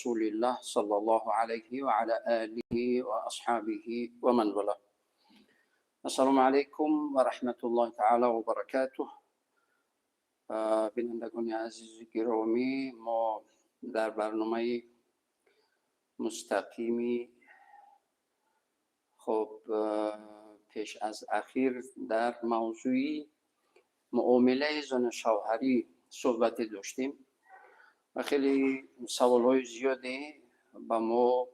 رسول الله صلى الله عليه وعلى آله وأصحابه ومن والاه. السلام علیکم و رحمت الله تعالی و برکاته. بینندگان عزیز گرامی، ما در برنامه مستقیمی خب پیش از اخیر در موضوعی معامله زن شوهری صحبت داشتیم و خیلی سوال های زیادی به ما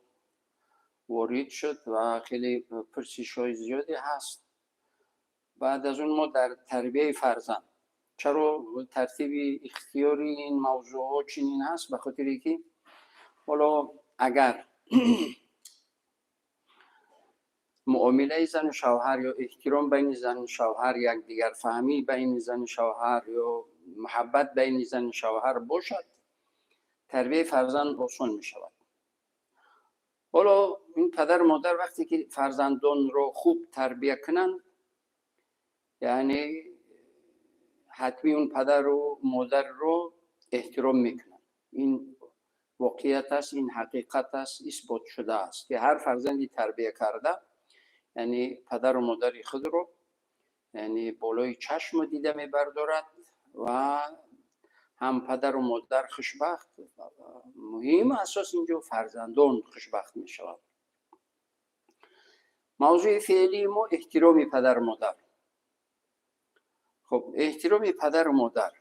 وارد شد و خیلی پرسش های زیادی هست. بعد از اون ما در تربیه فرزند، چرا ترتیب اختیاری این موضوع ها چنین هست؟ به خاطر که حالا اگر معامله زن و شوهر یا احترام بین زن و شوهر، یک دیگر فهمی بین زن و شوهر یا محبت بین زن و شوهر باشد، تربیه فرزند آسان می شود. حالا این پدر و مادر وقتی که فرزندان را خوب تربیه کنند، یعنی حتمی اون پدر و مادر رو احترام میکنند. این واقعیت است، این حقیقت است، اثبات شده است که هر فرزندی تربیه کرده، یعنی پدر و مادر خود رو یعنی بالای چشم دیده میبردارد و هم پدر و مادر خوشبخت، مهم اساس اینجا فرزندان خوشبخت می شود. موضوع فعلی ما احترام پدر و مادر. خب، احترام پدر و مادر،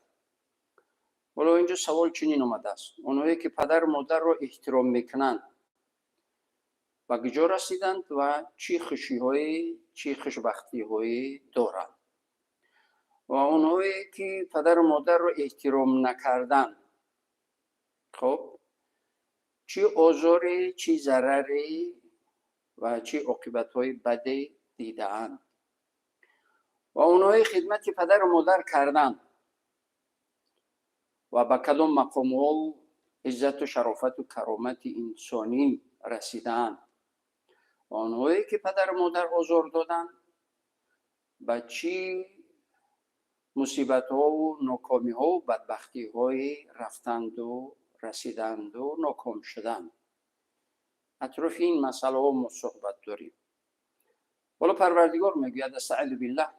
حالا اینجا سوال چنین آمده است: اونایی که پدر و مادر رو احترام میکنند به کجا رسیدند و چی خوشی های چی خوشبختی های دارند و اونهایی که پدر و مادر رو احترام نکردند، خب چی آزاری، چی ضرری و چی عاقبت های بدی دیدند و اونهایی خدمت پدر و مادر کردند و به کدام مقام و عزت و شرافت و کرامت انسانی رسیدند و آنهایی که پدر و مادر آزار دادند به چی مصیبت ها و ناکامی ها و بدبختی های رفتند و رسیدند و ناکام شدند. اطراف این مسئله ها ما صحبت داریم. حالا پروردگار میگوید: استعیذ بالله،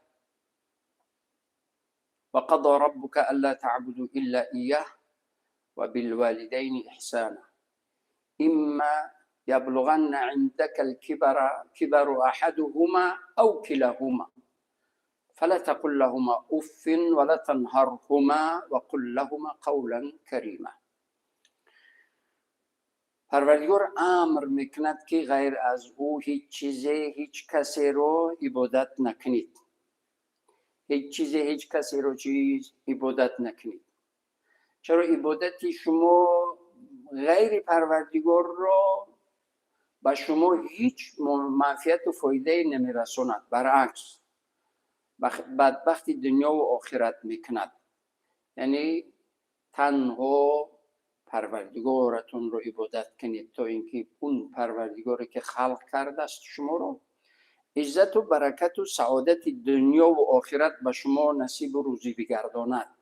وقضى ربك ألا تعبدوا إلا إياه وبالوالدين إحسانا إما يبلغن عندك الكبر كبر أحدهما أو كلاهما فلا تقل لهما أف ولا تنهرهما وقل لهما قولا كريما. پروردگار امر میکند که غیر از او هیچ چیزی، هیچ کسی رو عبادت نکنید. هیچ چیزی، هیچ کسی رو چیز عبادت نکنید. چرا عبادت شما غیر پروردگار را به شما هیچ منفعت و فایده نمیرساند، برعکس بدبخت دنیا و آخرت میکند. یعنی تنها پروردگارتون رو عبادت کنید تا اینکه اون پروردگاری که خلق کرده است شما رو، عزت و برکت و سعادت دنیا و آخرت به شما نصیب و روزی بگرداند.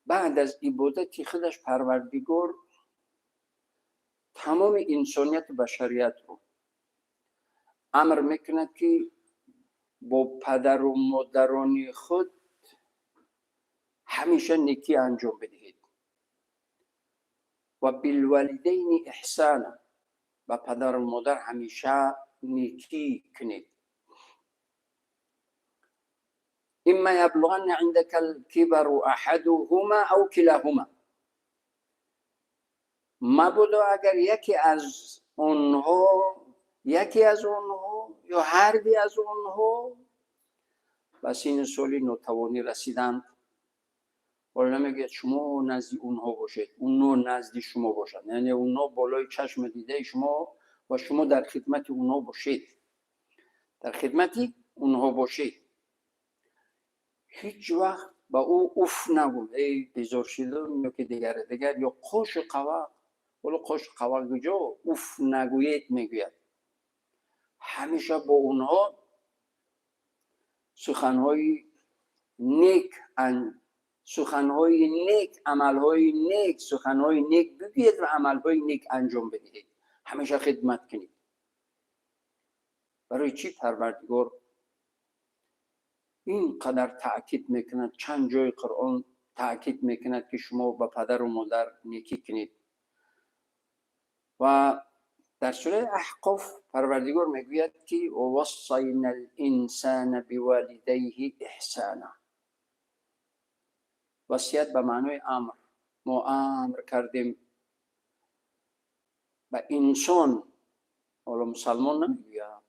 بعد از عبادت خودش پروردگار تمام انسانیت و بشریت رو امر میکند که با پدر و مادران خود همیشه نیکی انجام بدهید و بالوالدین احسانا، با پدر و مادر همیشه نیکی کنید. اما یبلغن عندك الكبر احدهما او كلاهما، مبادا اگر یکی از آنها یا هر دوی از آنها به سن سالی ناتوانی رسیدند، حالا نمیگه شما نزد اونها باشید، اونا نزد شما باشند، یعنی اونا بالای چشم دیده شما و شما در خدمت اونا باشید، در خدمت اونها باشید. هیچ وقت با او اف نگو، ای بیزار شدم یا که دیگر دیگر یا قوش قوا، ولی قوش قوا کجا اف نگویید. میگوید همیشه با اونها سخنهای نیک суханҳои нек, амалҳои нек, суханҳои нек бигӯед ва амалҳои нек анҷом бидиҳед, ҳамеша хидмат кунед. Барои чӣ Парвардигор ин қадар таъкид мекунад? Чанд ҷои Қуръон таъкид мекунад, ки шумо ба падару модар некӣ кунед. Ва дар сураи Аҳқоф Парвардигор мегӯяд, ки ووصينا الإنسان بوالديه إحسانا. Васият ба маънои амр. Мо амр кардем ба инсон. Ҳоло мусалмон намегӯяд,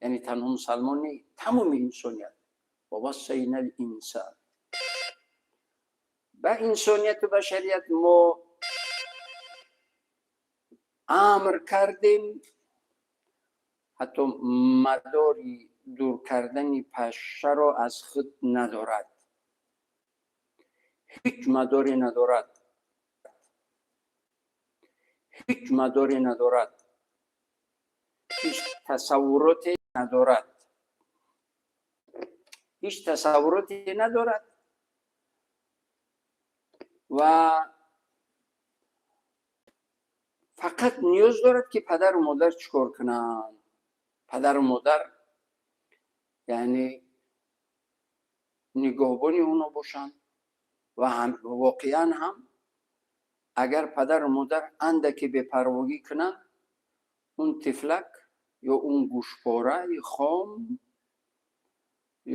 яъне танҳо мусалмон не, тамоми инсоният. ووصينا الإنسان, ба инсонияту башарият мо амр кардем. Ҳатто мадори дур кардани пашшаро аз худ надорад, ҳеҷ мадоре надорад, ҳеҷ мадоре надорад, ҳеҷ тасаввуроте надорад, ҳеҷ тасаввуроте надорад ва фақат ниёз дорад, ки падару модар чӣ кор кунанд. Падару модар, яъне, нигоҳбони оно бошанд. Ва воқеан ҳам, агар падару модар андаке бепарвогӣ кунанд, он тифлак ё он гӯшпораи хом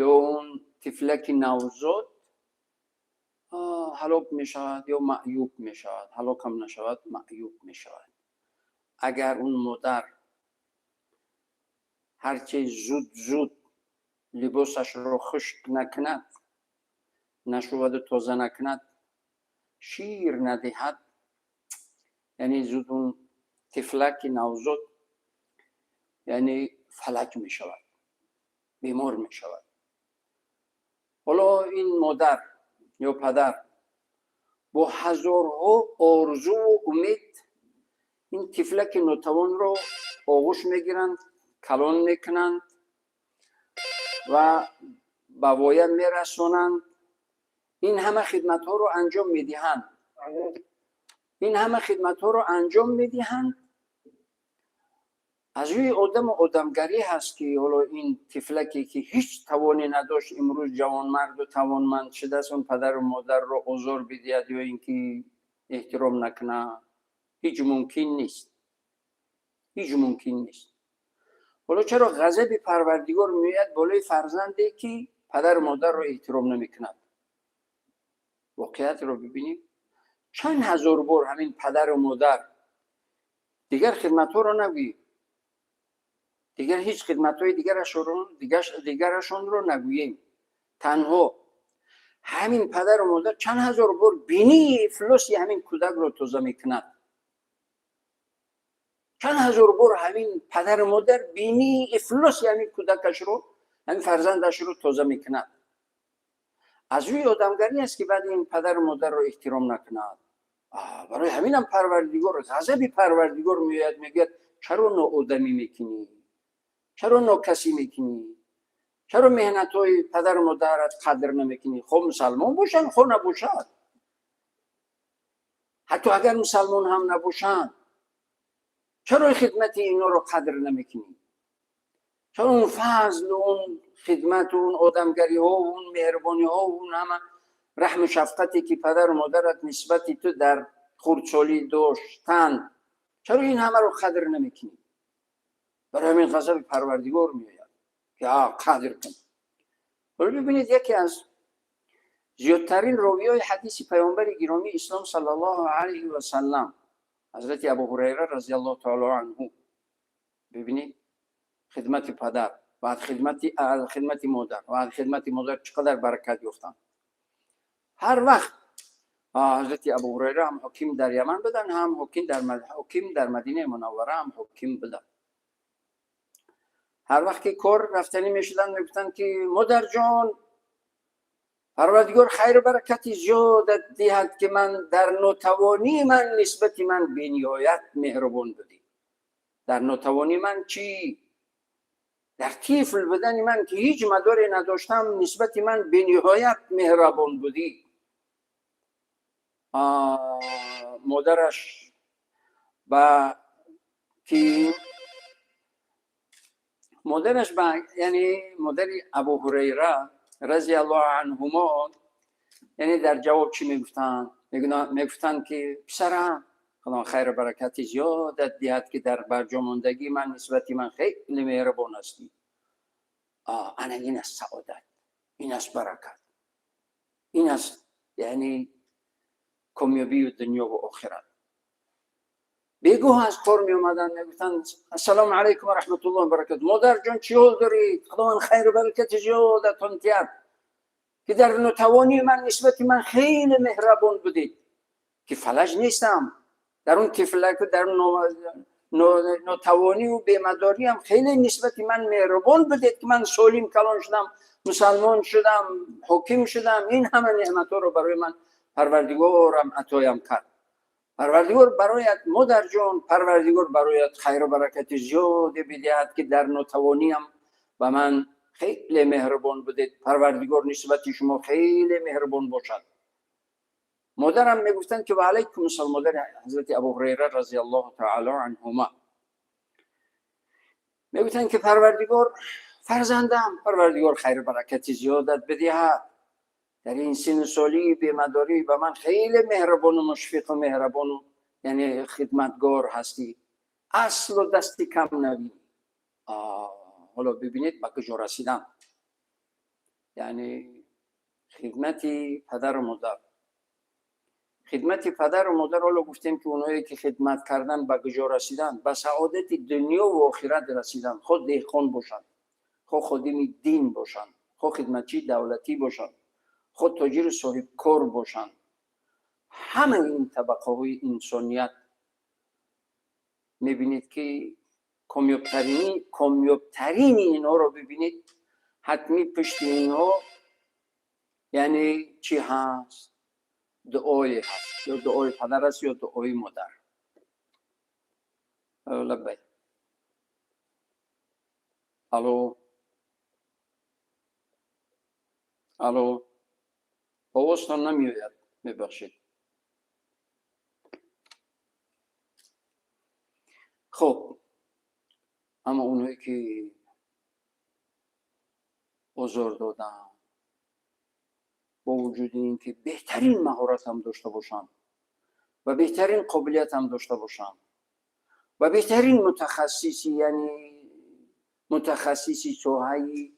ё он тифлаки навзод ҳалок мешавад ё маъюб мешавад. Ҳалокам нашавад, маъюб мешавад. Агар он модар ҳарче зуд зуд либосашро хушк накунад, нашуваду тоза накунад, шир надиҳад, яъне зуд он тифлаки навзод, яъне, фалаҷ мешавад, бемор мешавад. Ҳоло ин модар ё падар бо ҳазорҳо орзуву умед ин тифлаки нотавонро оғӯш мегиранд, калон мекунанд ва ба воя мерасонанд. Ин ҳама хидматҳоро анҷом медиҳанд, ин ҳама хидматҳоро анҷом медиҳанд. Аз рӯи одаму одамгарӣ ҳаст, ки ҳоло ин тифлаке, ки ҳеҷ тавоне надошт, имрӯз ҷавонмарду тавонманд шудааст, он падару модарро озор бидиҳад ё ин ки эҳтиром накунад? Ҳеҷ мумкин нест, ҳеҷ мумкин нест. Ҳоло чаро ғазаби Парвардигор меояд болои фарзанде, ки падару модарро эҳтиром намекунад? Воқеиятро бибинем: чанд ҳазор бор ҳамин падару модар, дигар хидматҳоро нагӯем, дигар ҳеҷ хидматҳои дигарашонро нагӯем, танҳо ҳамин падару модар чанд ҳазор бор бинии ифлоси ҳамин кӯдакро тоза мекунад, чанд ҳазор бор ҳамин падару модар бинии ифлоси ҳамин кӯдакашро, ҳамин фарзандашро тоза мекунад. Аз рӯи одамгарӣ аст, ки баъд ин падару модарро эҳтиром накунад? Барои ҳаминам Парвардигор, ғазаби Парвардигор меояд, мегӯяд: чаро ноодамӣ мекунӣ? Чаро нокасӣ мекунӣ? Чаро меҳнатҳои падару модарат қадр намекунӣ? Хо мусалмон бошанд, хо набошад, ҳатто агар мусалмон ҳам набошанд, чаро хидмати инҳоро қадр намекунӣ? Чаро он фазлу он хидмату он одамгариҳо, он меҳрубониҳо, он ҳама раҳму шафқате, ки падару модарат нисбати ту дар хурдсолӣ доштанд, чаро ин ҳамаро қадр намекунӣ? Барои ҳамин ғазаби Парвардигор меояд, ки қадр кун. Ҳоло бибинед, яке аз зиёдтарин ровиҳои ҳадиси паёмбари гиромии ислом صلى الله عليه وسلم, ҳазрати Абу Ҳурайра رضي الله تعالى عنه. Бибинед, хидмати падар ва хидмати модар ва хидмати модар чӣ қадар баракат ёфтанд. Ҳар вақт ҳазрати Абу Ҳурайра ҳам ҳоким дар Яман буданд, ҳам ҳоким дар Мадинаи Мунаввара ҳам ҳоким буданд. Ҳар вақт ки кор рафтанӣ мешуданд, мегуфтанд, ки модарҷон, Парвардигор хайру баракати зиёдат диҳад, ки ман дар нотавонии ман нисбати ман бениҳоят меҳрубон будӣ. Дар нотавонии ман чӣ? Дар тифл будани ман, ки ҳеҷ мадоре надоштам, нисбати ман бениҳоят меҳрабон будӣ. Модараш ба ки модараш ба, яъне модари Абу Ҳурайра رضی الله عنهما, یعنی در جواب چی میگفتند؟ میگفتند که پسرم، خدا خیر و برکت زیادت دیهد که در برجاماندگی من نسبتی من خیلی مهربان هستی. انا این است سعادت، این است برکت، این است یعنی کامیابی دنیا و آخرت. بیگاه از کار می اومدن، میگفتن السلام علیکم و رحمت الله و برکاته، مادر جان چی حال دارید؟ خداوند خیر و برکت زیادتان دهد که در ناتوانی من نسبت من خیلی مهربان بودید که فلج نیستم. در اون طفلک، در اون ناتوانی و بیمداری هم خیلی نسبت من مهربان بودید که من سالم کلان شدم، مسلمان شدم، حاکم شدم. این همه نعمت رو برای من پروردگارم عطایم کرد. پروردگار برایت، مادر جان، پروردگار برایت خیر و برکت زیاد بدهد که در ناتوانیم به من خیلی مهربان بودید. پروردگار نسبت شما خیلی مهربان باشد. مادرم میگفتند که و علیکم السلام. مادر حضرت ابو هریره رضی الله تعالی عنهما میگفتند که پروردگار، فرزندم، پروردگار خیر و برکت زیادت بدهد، در این سن سالی بیمداری به من خیلی مهربان و مشفق و مهربان و یعنی خدمتگار هستی، اصل و دستی کم نبینی. حالا ببینید به کجا رسیدم. یعنی خدمت پدر و مادر، خدمت پدر و مادر. حالا گفتیم که اونایی که خدمت کردن به کجا رسیدن؟ به سعادت دنیا و آخرت رسیدن. خود دهقان باشند، خود خادم دین باشند، خود خدمتچی دولتی باشند، خود تاجر صاحب کار باشند، همه این طبقه های انسانیت میبینید که کامیابترین اینها رو ببینید، حتمی پشت اینها یعنی چی هست؟ دعای هست، یا دعای پدر است یا دعای مادر. لبیک. الو الو، آوازتان نمیآید، میبخشید. خب، اما اونایی که آزار دادن، با وجود اینکه بهترین مهارت هم داشته باشن و بهترین قابلیت هم داشته باشن و بهترین متخصصی، یعنی متخصصی ساحه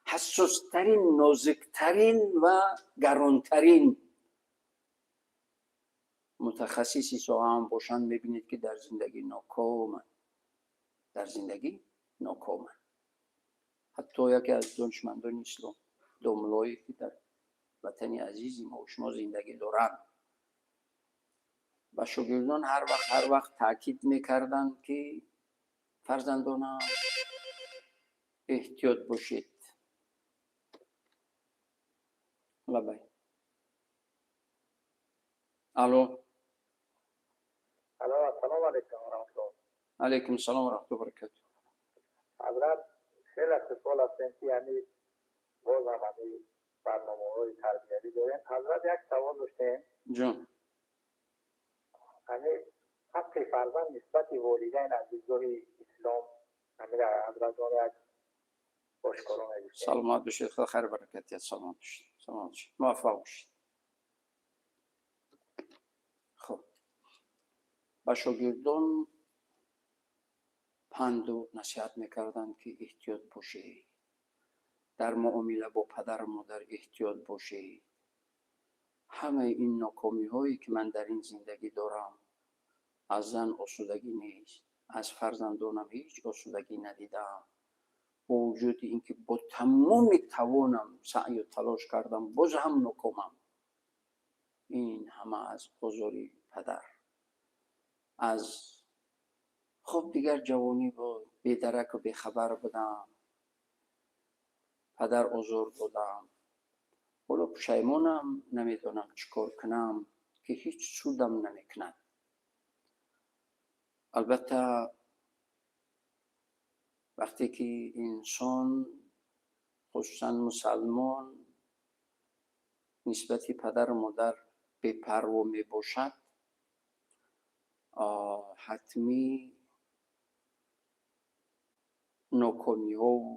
حساسترین، نازکترین و گرانترین متخصصی ساحه هم باشن، میبینید که در زندگی ناکامن، در زندگی ناکامن. حتی یکی از دانشمندان اسلام، داملایی که در وطن عزیزی ما و شما زندگی دارند، و شاگردان هر وقت تاکید میکردند که فرزندانم، احتیاط باشید. لبیک. الو. الو، السلام علیکم و رحمت الله. علیکم السلام و رحمت الله و برکاته. حضرت، خیلی خوشحال هستیم که یعنی باز هم همین برنامه های تربیتی داریم. حضرت، یک سوال داشتیم. جان. یعنی حق فرزند نسبت والدین از دیدگاه اسلام، همین حضرت یک آشکارا میگفتیم. سلامت باشید، خدا خیر و برکت. سلامت باشید، سلامت باشید، موفق باشید. خب، ба шогирдон панду насиҳат мекарданд ки эҳтиёт бошед дар муомила бо падару модар, эҳтиёт бошед. Ҳамаи ин нокомиҳое ки ман дар ин зиндагӣ дорам, аз зан осудагӣ нест, аз фарзандонам ҳеҷ осудагӣ надидам, бо вуҷуди ин ки бо тамоми тавонам саъю талош кардам, боз ҳам нокомам. Ин ҳама аз озори падар аз. Хуб, дигар ҷавонӣ буд, бедараку бехабар будам, падар озор додам. Ҳоло пушаймонам, намедонам чӣ кор кунам ки ҳеҷ судам намекунад. Албатта, вақте ки инсон, хусусан мусалмон, нисбати падару модар Бепарво мебошад, ҳатмӣ нокомиҳову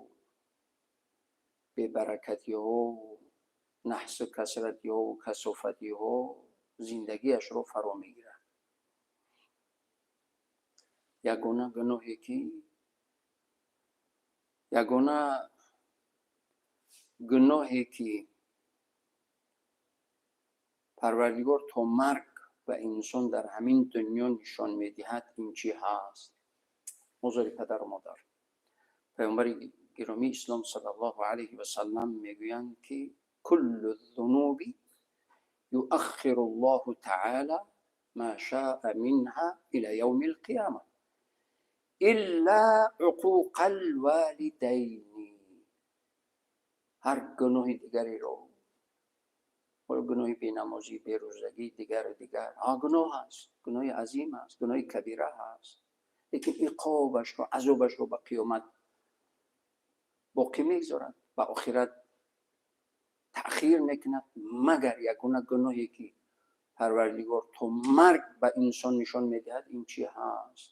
бебаракатиҳову наҳсу касратиҳову касофатиҳо зиндагиашро фаро мегирад. Ягона гуноҳе ки, ягона гуноҳе ки Парвардигор то марг ба инсон дар ҳамин дунё нишон медиҳад, ин чӣ ҳаст? Озори падару модар. Паёмбари гиромии ислом саллаллоҳу алайҳи васаллам мегӯянд, ки كل الذنوب يؤخر الله تعالى ما شاء منها إلى يوم القيامة إلا عقوق الوالدين. Ҳар гуноҳи дигареро, ҳоло гуноҳи бенамозӣ, берӯзагӣ, дигару дигар, гуноҳ аст, гуноҳи азим аст, гуноҳи кабира ҳаст, лекин иқобашро, азобашро ба қиёмат боқӣ мегузорад, ба охират таъхир мекунад, магар ягона гуноҳе ки Парвардигор то марг ба инсон нишон медиҳад, ин чӣ ҳаст?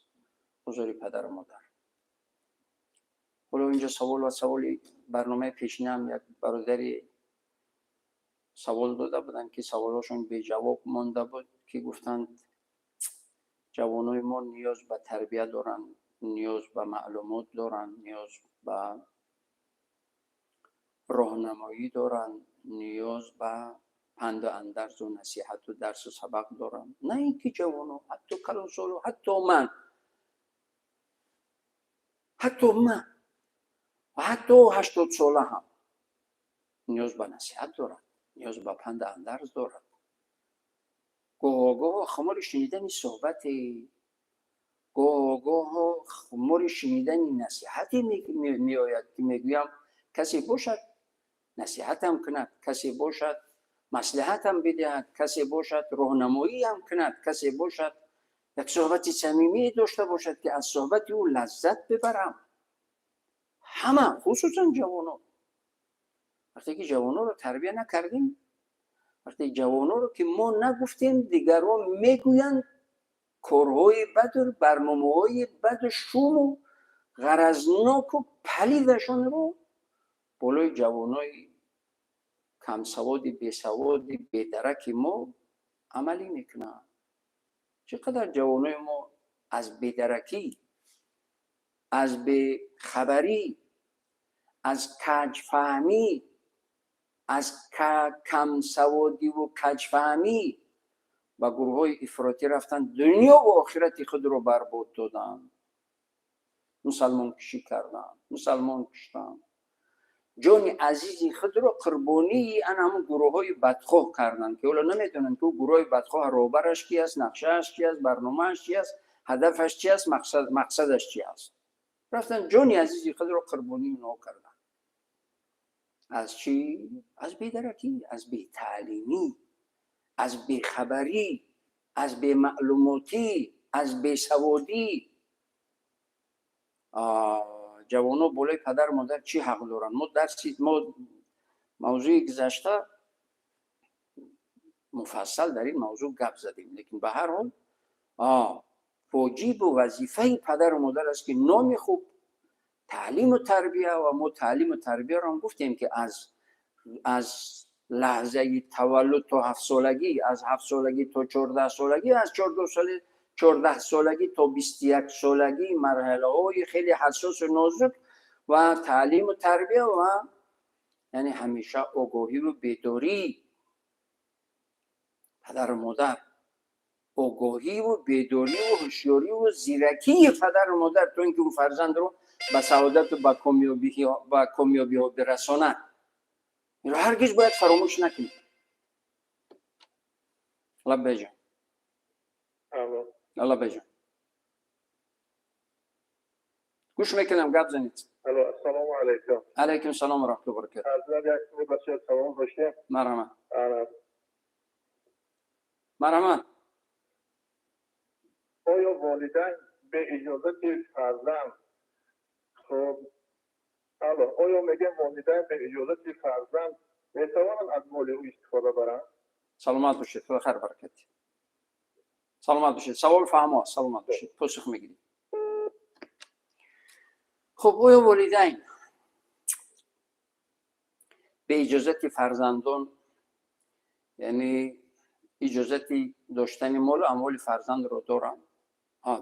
Озори падару модар. Ҳоло инҷо савол ва саволи барномаи пешинаам як бародари савол дода буданд, ки саволҳошон беҷавоб монда буд, ки гуфтанд, ҷавонои мо ниёз ба тарбия доранд, ниёз ба маълумот доранд, ниёз ба роҳнамоӣ доранд, ниёз ба панду андарзу насиҳату дарсу сабақ доранд. На ин ки ҷавоно, ҳатто калонсоло, ҳатто ман, ҳатто ман ва ҳатто 80сола ҳам ниёз ба насиҳат дорад, ниёз ба панду андарз дорад. Гоҳо гоҳо хумори шунидани суҳбате, гоҳо гоҳо хумори шунидани насиҳате меояд, ки мегӯям, касе бошад, насиҳатам кунад, касе бошад, маслиҳатам бидиҳад, касе бошад, роҳнамоиам кунад, касе бошад, як суҳбати самимӣ дошта бошад, ки аз суҳбати ӯ лаззат бибарам. Ҳама, хусусан ҷавонон. Вақте ки ҷавононро тарбия накардем, вақте ҷавононро ки мо нагуфтем, дигарон мегӯянд, корҳои баду барномаҳои баду шуму ғаразноку палидашонро болои ҷавонои камсаводи, бесаводи, бедараки мо амалӣ мекунанд. Чӣ қадар ҷавонои мо аз бедаракӣ, аз бехабарӣ, аз каҷфаҳмӣ, аз камсаводиву каҷфаҳмӣ ба гурӯҳҳои ифротӣ рафтанд, дунёву охирати худро барбод доданд, мусалмонкушӣ карданд, мусалмон куштанд, ҷони азизи худро қурбонии ана ҳамун гурӯҳҳои бадхоҳ карданд, ки ҳоло намедонанд, ки ӯ гурӯҳи бадхоҳ роҳбараш ки аст, нақшааш чи аст, барномааш чи аст, ҳадафаш чи аст, мақсадаш чи аст. Рафтанд, ҷони азизи худро қурбонии онҳо карданд. Аз чӣ? Аз бедаракӣ, аз бетаълимӣ, аз бехабарӣ, аз бемаълумотӣ, аз бесаводӣ. Ҷавонҳо болои падару модар чӣ ҳақ доранд? Мо дарси мо мавзӯи гузашта муфассал дар ин мавзӯъ гап задем, лекин ба ҳар ҳол воҷибу вазифаи падару модар аст, ки номи хуб, таълиму тарбия, ва мо таълиму тарбияро ҳам гуфтем, ки аз лаҳзаи таваллуд то 7солагӣ, аз 7солагӣ то 14солагӣ, аз 14солагӣ то 21солагӣ, марҳилаҳои хеле ҳассосу нозук ва таълиму тарбия ва яъне ҳамеша огоҳиву бедории падару модар, огоҳиву бедориву ҳушёриву зиракии падару модар, то ин ки он фарзандро ба саодату ба комёбиҳо бирасонад. Инро ҳаргиз бояд фаромӯш накунем. Лаббайҷон. Лаббайҷон, гӯш мекунам, гап занед. Алло, ассалому алайкум. Алайкум салом ва раҳматуллоҳи ва баракатуҳ. Ҳазрат, як бача савол доштем. Марҳамат, марҳамат. Оё волидайн бе иҷозати фарзанд, хуб, алло, оё мегӯям, волидайн бе иҷозати фарзанд метавонанд аз моли ӯ истифода баранд? Саломат бошед, худо хайр баракат. Саломат бошед. Савол фаҳмо, саломат бошед. Посух мегирем. Хуб, оё волидайн бе иҷозати фарзандон, яъне иҷозати доштани молу амволи фарзандро доранд?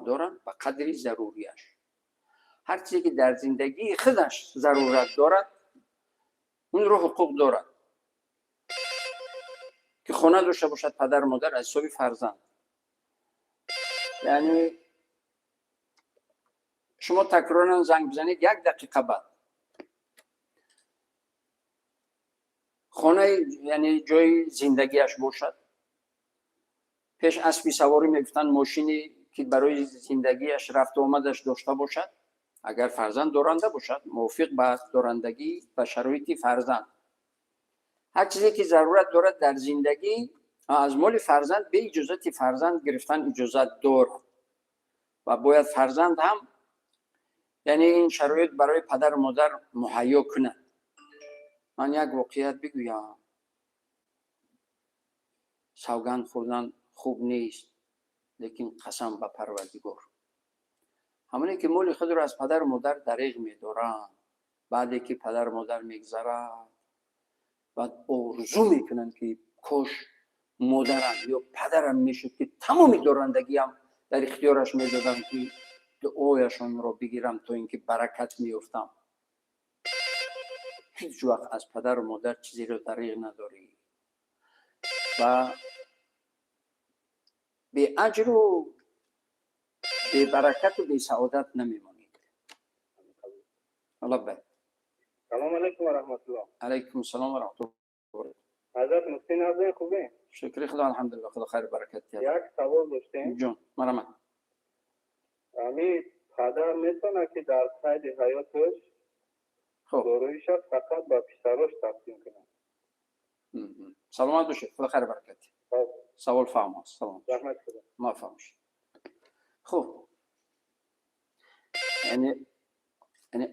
Доранд ба қадри заруриаш. Ҳар чизе ки дар зиндагии худаш зарурат дорад, онро ҳуқуқ дорад. Ки хона дошта бошад падар модар аз ҳисоби фарзанд. Яъне шумо такроран занг бизанед як дақиқа баъд. Хонаи, яъне ҷои зиндагиаш бошад. Пеш аспи саворӣ мегуфтанд, мошине ки барои зиндагиаш рафту омадаш дошта бошад, агар фарзанд доранда бошад, мувофиқ ба дорандагӣ ба шароити фарзанд. Ҳар чизе ки зарурат дорад дар зиндагӣ, аз моли фарзанд бе иҷозати фарзанд гирифтан иҷозат дорад. Ва бояд фарзанд ҳам, яъне ин шароит барои падару модар муҳайё кунад. Ман як воқеият бигӯям. Савганд хӯрдан хуб нест, лекин қасам ба Парвардигор. Ҳамоне ки моли худро аз падару модар дареғ медоранд, баъде ки падару модар мегзарад, баъд орзу мекунанд ки кош модарам ё падарам мешуд, ки тамоми дорандагиам дар ихтиёраш медодам, ки дуояшонро бигирам то ин ки баракат меёфтам. Ҳеҷ вақт аз падару модар чизеро дареғ надорӣ ва беаҷру бебаракату бесаодат намемонед. Лаббайк. Салом алейкум ва раҳматуллоҳ. Алейкум салом ва раҳматуллоҳ. Ҳазрат Муҳсин ҳастед, хубе? Шукри Худо, алҳамдулиллоҳ, Худо хайру баракат диҳад. Як савол доштем. Ҷон, марҳамат. Ами падар метавонад ки дар қайди ҳаёташ дороиша фақат ба писарош тақсим кунад? Саломат бошед, Худо хайру баракат диҳад. Савол фаҳм аст. Салом. Раҳмат Худо. Муваффақ бошед. Хуб, яъне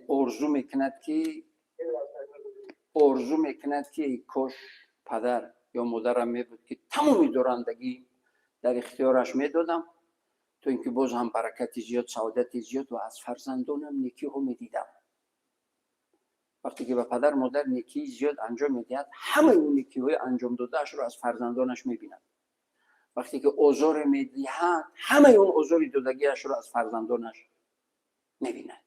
орзу мекунад ки кош падар ё модарам мебуд, ки тамоми дорандагӣ дар ихтиёраш медодам, то ин ки боз ҳам баракати зиёд, саодати зиёд ва аз фарзандонам некиҳо медидам. Вақте ки ба падар модар некии зиёд анҷом медиҳад, ҳамаи он некиҳои анҷом додаашро аз фарзандонаш мебинад. Вақте ки озоре медиҳад, ҳамаи он озори додагиашро аз фарзандонаш мебинад.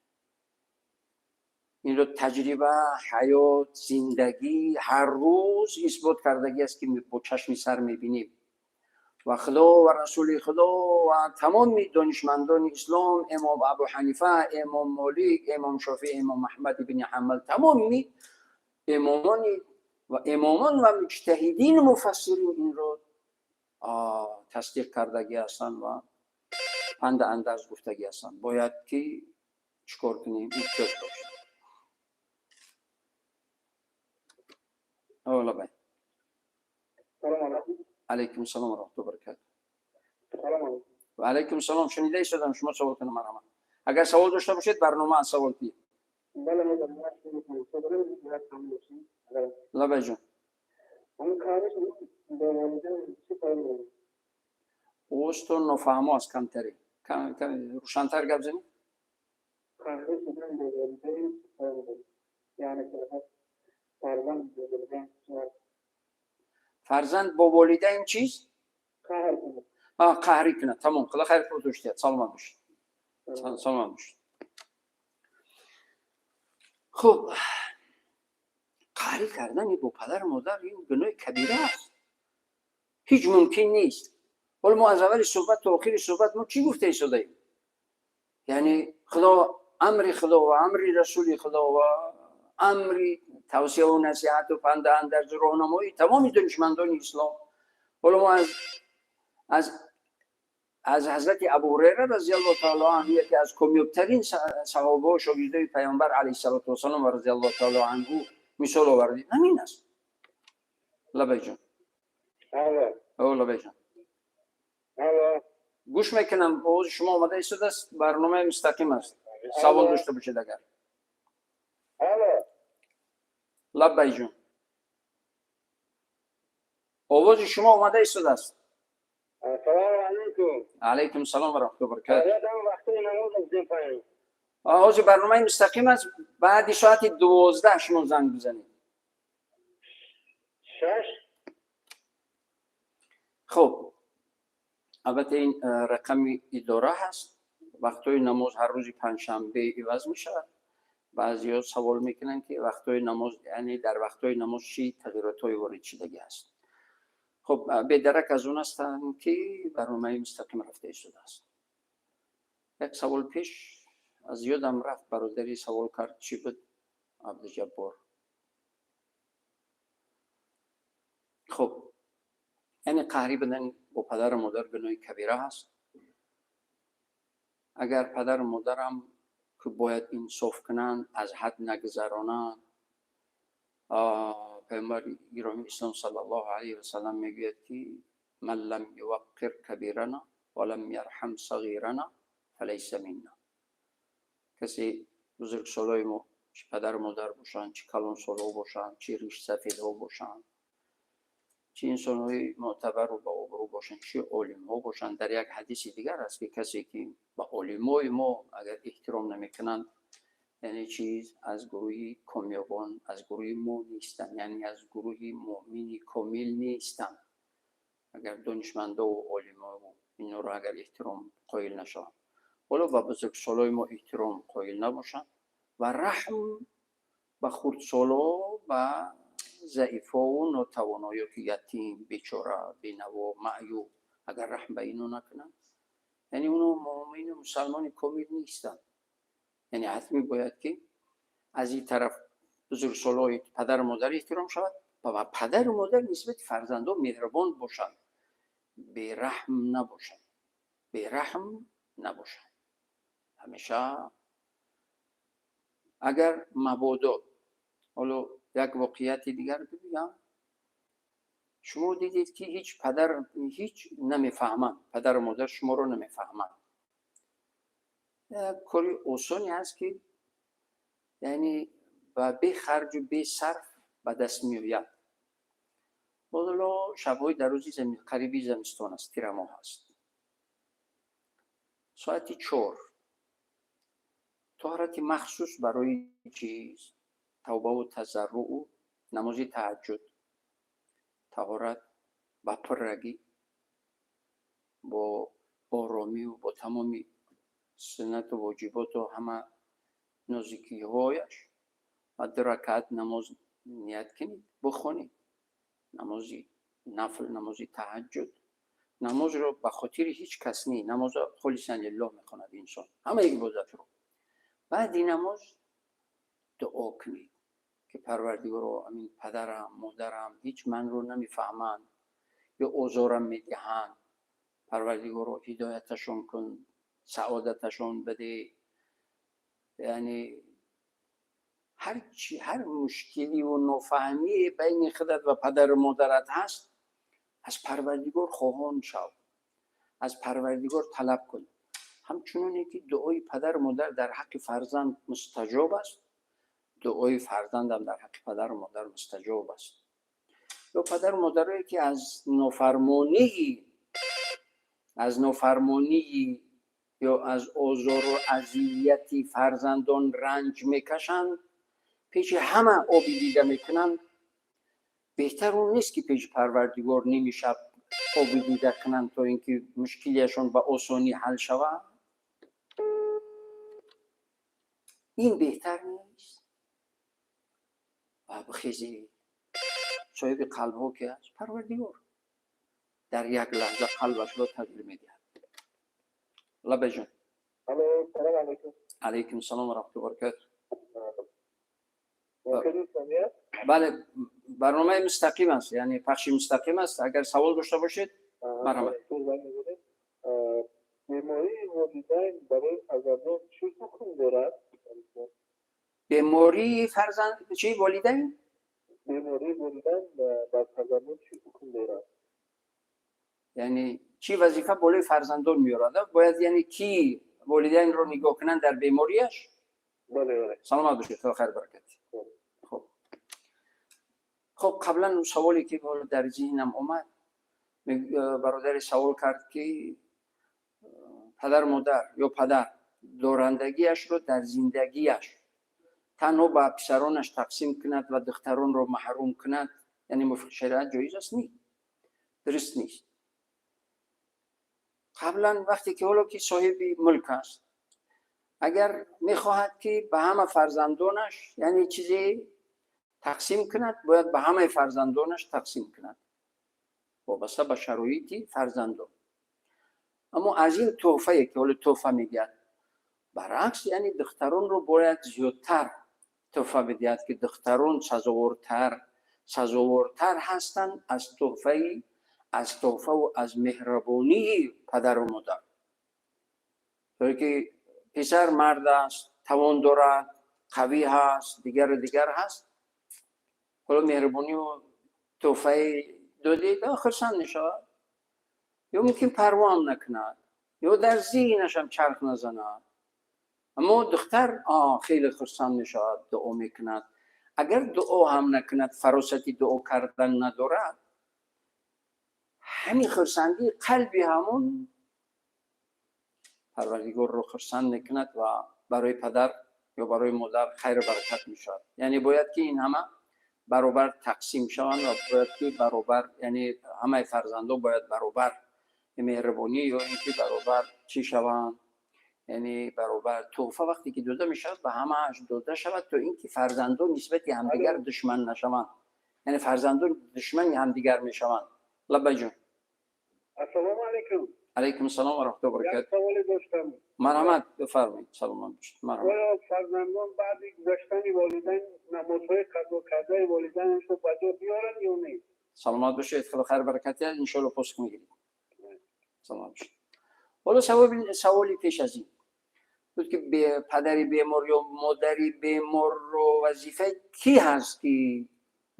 Инро таҷриба, ҳаёт, зиндагӣ ҳар рӯз исбот кардагӣ аст, ки бо чашми сар мебинем. Ва Худо ва Расули Худо ва тамоми донишмандони ислом, имом Абу Ҳанифа, имом Молик, имом Шофиъ, имом Аҳмад ибни Ҳанбал, тамоми имомони ва имомон ва муҷтаҳидин муфассирин инро тасдиқ кардагӣ ҳастанд ва панду андарз гуфтагӣ ҳастанд. Бояд ки чикор кунем? Эҳтиёт бошем. Лаббайк. Салом алейкум. Алейкум салом ва раҳматуллоҳи ва баракатуҳ. Салом алейкум. Ва алейкум салом. Шунида истодам, шумо савол кунед, марҳамат. Агар савол дошта бошед, барнома аз савол диҳед. Бале, Лаббайк ҷон. Овозтон нофаҳмо аст, камтаре. Рӯшантар гап занед. Фарзанд бо волидайн чиз? Қаҳрӣ кунад. Тамом. Худо хайр пурдош диҳад. Саломат бошед. Саломат бошед. Хуб, қаҳрӣ кардани бо падару модар ин гуноҳи кабира аст. Ҳеҷ мумкин нест. Ҳоло мо аз аввали суҳбат то охири суҳбат мо чӣ гуфта истодаем? Яъне Худо, амри Худо ва амри Расули Худо ва амри тавсияву насиҳату панду андарзу роҳнамоии тамоми донишмандони ислом. Ҳоло мо аз ҳазрати Абу Ҳурайра разияллоҳу таоло анҳу, яке аз комёбтарин саҳобаҳо, шогирдои Паёмбар алайҳиссалоту вассалом ва разияллоҳу таоло анҳу мисол овардем. Ҳамин аст. Лаббайк ҷон. О, лаббайк ҷон. Гӯш мекунам, овози шумо омада истодааст, барномаи мустақим аст. Савол дошта бошед агар. Лаббайк ҷон. Овози шумо омада истодааст. Салому алайкум. Алайкум салом ва раҳматуллоҳи ва баракатуҳ. Ҳазрат, вақти намоз афзем паём. Ҳозир барномаи мустақим аст, баъди соати 12 шумо занг бизанед. 6. Хуб, албатта, ин рақами идора ҳаст. Вақтҳои намоз ҳар рӯзи панҷшанбе иваз мешавад. Баъзеҳо савол мекунанд, ки вақтҳои намоз, яъне дар вақтҳои намоз чӣ тағйиротҳое ворид шудагӣ ҳаст. Хуб, бедарак аз он ҳастанд, ки барномаи мустақим рафта истодааст. Як савол пеш аз ёдам рафт, бародари савол кард, чӣ буд? Абдуҷаббор. Хуб, яъне қаҳрӣ будан бо падару модар гуноҳи кабира ҳаст. Агар падару модарам, ки бояд инсоф кунанд, аз ҳад нагузаронанд, паёмбари гиромии ислом саллаллоҳу алайҳи васаллам мегӯяд, ки ман лам юваққир кабирана ва лам ярҳам сағирана фалайса минна. Касе бузургсолои мо, чӣ падару модар бошанд, чӣ калонсолҳо бошанд, чӣ ришсафедҳо бошанд, чӣ инсонҳои мӯътабару ба обрӯ бошанд, чӣ олимҳо бошанд. Дар як ҳадиси дигар аст, ки касе ки ба олимои мо агар эҳтиром намекунанд, яъне чиз аз гурӯҳи комёбон, аз гурӯҳи мо нестанд, яъне аз гурӯҳи муъмини комил нестанд, агар донишмандову олимову инҳоро агар эҳтиром қоил нашаванд. Ҳоло ба бузургсолои мо эҳтиром қоил набошанд ва раҳм ба хурдсоло, ба заифову нотавоно, ё ки ятим, бечора, бенаво, маъюб, агар раҳм ба ино накунанд, яъне оно муъмину мусалмони комил нестанд. Яъне ҳатмӣ бояд, ки аз ин тараф бузургсолои падару модар эҳтиром шавад ва падару модар нисбати фарзандо меҳрубон бошанд, бераҳм набошанд, бераҳм набошанд ҳамеша. Агар мабодо, ҳоло як воқеияти дигар бигӯям. Шумо дидед, ки ҳеҷ падар ҳеҷ намефаҳманд, падару модар шуморо намефаҳманд. Як кори осоне ҳаст, ки яъне ба бехарҷу бесарф ба даст меояд. Ҳоло шабҳои дарози қариби зимистон аст, тирамоҳ аст. Соати 4 тоҳарати махсус барои чиз, тавбаву тазарруъу намози таҳаҷҷуд, таҳорат ба пуррагӣ, бо оромию бо тамоми суннату воҷиботу ҳама нозикиҳояш, ва ду ракаат намоз ният кунед, бихонед намози нафл, намози таҳаҷҷуд. Намозро ба хотири ҳеҷ кас не, намозро холисан лиллоҳ мехонад инсон, ҳама ибодатро. Баъди намоз дуо кунед, ки Парвардигоро, амин падарам, модарам ҳеҷ манро намефаҳманд ё озорам медиҳанд, Парвардигоро, ҳидояташон кун, саодаташон биде. Яъне ҳарчи, ҳар мушкиливу нофаҳмие байни худат ва падару модарат ҳаст, аз Парвардигор хоҳон шав, аз Парвардигор талаб кун. Ҳамчуноне ки дуои падару модар дар ҳаққи фарзанд мустаҷоб аст, дуои фарзандам дар ҳаққи падару модар мустаҷоб аст. Ё падару модарое ки аз нофармонии ё аз озору азияти фарзандон ранҷ мекашанд, пеши ҳама оби дида мекунанд, беҳтар он нест, ки пеши Парвардигор ними шаб оби дида кунанд, то ин ки мушкилияшон ба осонӣ ҳал шавад? Ин беҳтар нест? Ва бихезед, соҳиби қалбҳо ки аст? Парвардигор дар як лаҳза қалбашро тағйир медиҳад. Лабаҷон. Салом алайкум. Алайкум салом ва раҳматуллоҳи ва баракатуҳ. Бале, барномаи мустақим аст, яъне пахши мустақим аст. Агар савол дошта бошед, марҳамат. Бемории волидайн барои фарзандон чӣ ҳукм дорад? Бемории фарзанд чӣ, волидайн? Бемории волидайн бар фарзандон чӣ ҳукм дорад? Яъне чӣ вазифа болои фарзандон меорад, бояд, яъне ки волидайнро нигоҳ кунанд дар бемориаш? Бале. Саломат бошед, худо хайр баракат. Хуб. Хуб, қаблан он саволе ки дар зеҳнам омад, бародаре савол кард ки падар модар ё падар дорандагиашро дар зиндагиаш танҳо ба писаронаш тақсим кунад ва духтаронро маҳрум кунад, яъне мувофиқи шариат ҷоиз аст? Не, дуруст нест. Қаблан вақте ки ҳоло ки соҳиби мулк аст, агар мехоҳад ки ба ҳама фарзандонаш яъне чизе тақсим кунад, бояд ба ҳамаи фарзандонаш тақсим кунад, вобаста ба шароити фарзандон. Аммо аз ин тӯҳфае ки ҳоло тӯҳфа мегӯяд, баръакс, яъне духтаронро бояд зиёдтар тӯҳфа бидиҳад, ки духтарон сазовортар ҳастанд аз тӯҳфаи, аз тӯҳфаву аз меҳрабонии падару модар. То ки писар мард аст, тавон дорад, қавӣ ҳаст, дигару дигар ҳаст. Ҳоло меҳрубонию тӯҳфаи додед, хурсанд мешавад, ё мумкин парво ҳам накунад, ё дар зеҳнашам чарх назанад. Аммо духтар хеле хурсанд мешавад, дуо мекунад. Агар дуо ҳам накунад, фаросати дуо кардан надорад, ҳамин хурсандии қалби ҳамон Парвардигорро хурсанд мекунад ва барои падар ё барои модар хайру баракат мешавад. Яъне бояд ки ин ҳама баробар тақсим шаванд ва бояд ки баробар, яъне ҳамаи фарзандо бояд баробар меҳрубонӣ ё ин ки баробар чӣ шаванд, яъне баробар тӯҳфа вақте ки дода мешавад, ба ҳамааш дода шавад, то ин ки фарзандон нисбати ҳамдигар душман нашаванд. Яъне фарзандон душмани ҳамдигар мешаванд. Лаббай ҷон. Ассалому алайкум. Алайкум ассалом ва раҳматуллоҳи ва Як баракатуҳ. саволе доштам. Марҳамат, бифармоед, саломат бошед. Марҳамат. Оё фарзандон баъди гузаштани волидайн намозҳои қазо кардаи волидайнашро ба ҷо биёранд ё не? Саломат бошед, худо хайр баракат диҳад, иншоалло посух мегиред. Саломат бошед. Ҳоло саволи пеш аз ин буд ки падари бемор ё модари беморро вазифаи кӣ ҳаст ки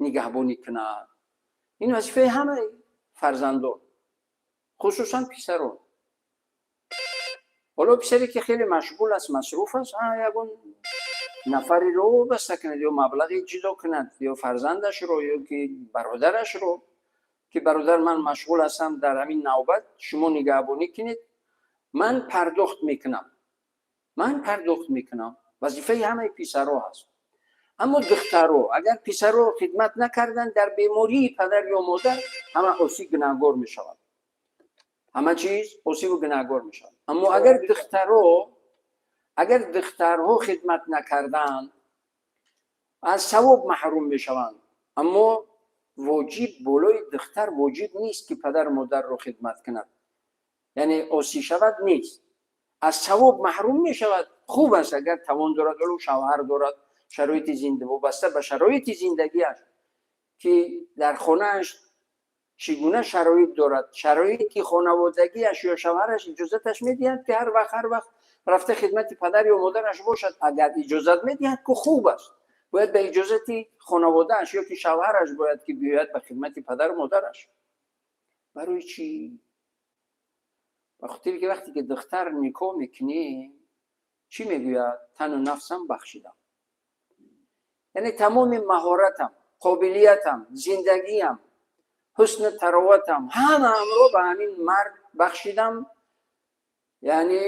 нигаҳбонӣ кунад? Ин вазифаи ҳамаи фарзандон, хусусан писарон. Ҳоло писаре ки хеле машғул аст, масруф аст, ягон нафареро вобаста кунад ё маблағе ҷудо кунад, ё фарзандашро, ё ки бародарашро, ки бародар, ман машғул ҳастам, дар ҳамин навбат шумо нигаҳбонӣ кунед, ман пардохт мекунам, ман пардохт мекунам. Вазифаи ҳамаи писаро ҳаст. Аммо духтаро, агар писаро хидмат накарданд дар бемории падар ё модар, ҳама осӣ гунаҳгор мешаванд, ҳама чиз осиву гунаҳгор мешаванд. Аммо агар духтарҳо хидмат накарданд, аз савоб маҳрум мешаванд. Аммо воҷиб болои духтар воҷиб нест ки падару модарро хидмат кунад, яъне осӣ шавад нест, аз савоб маҳрум мешавад. Хуб аст, агар тавон дорад, валу шавҳар дорад, шароити зинда, вобаста ба шароити зиндагиаш, ки дар хонааш чӣ гуна шароит дорад, шароити хонаводагиаш ё шавҳараш иҷозаташ медиҳад, ки ҳар вақт рафта хидмати падар ё модараш бошад. Агар иҷозат медиҳад, ку хуб аст, бояд ба иҷозати хонаводааш ё ки шавҳараш бояд ки биёяд ба хидмати падару модараш. Барои чӣ? Ба хотире ки вақте ки духтар никоҳ мекунӣ, чӣ мегӯяд? Тану нафсам бахшидам, яъне тамоми маҳоратам, қобилиятам, зиндагиам, ҳусну тароватам, ҳамаамро ба ҳамин мард бахшидам, яъне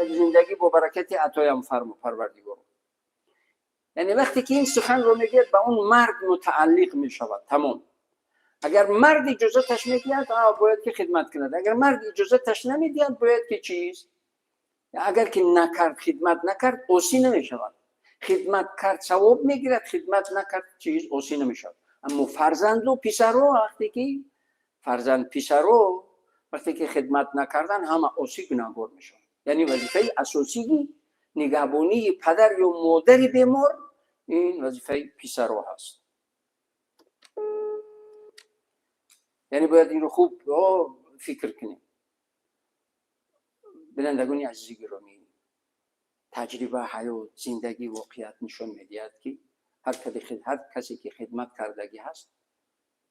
як зиндагӣ бо баракати атоям фармо, Парвардигор. Яъне вақте ки ин суханро мегӯяд, ба он мард мутааллиқ мешавад тамом. Агар мард иҷозаташ медиҳад, бояд ки хидмат кунад. Агар мард иҷозаташ намедиҳад, бояд ки чиз, агар ки накард, хидмат накард, осӣ намешавад. Хидмат кард, савоб мегирад, хидмат накард, чиз, осӣ намешавад. Аммо фарзанду писаро, вақте ки фарзанд писаро вақте ки хидмат накардан, ҳама осӣ гунаҳгор мешаванд. Яъне вазифаи асосии нигаҳбонии падар ё модари бемор ин вазифаи писаро ҳаст. Яъне бояд инро хуб фикр кунем. Бинандагони азизи гиромӣ, таҷриба, ҳаёт, зиндагӣ, воқеият нишон медиҳад, ки ҳар касе ки хидмат кардагӣ ҳаст,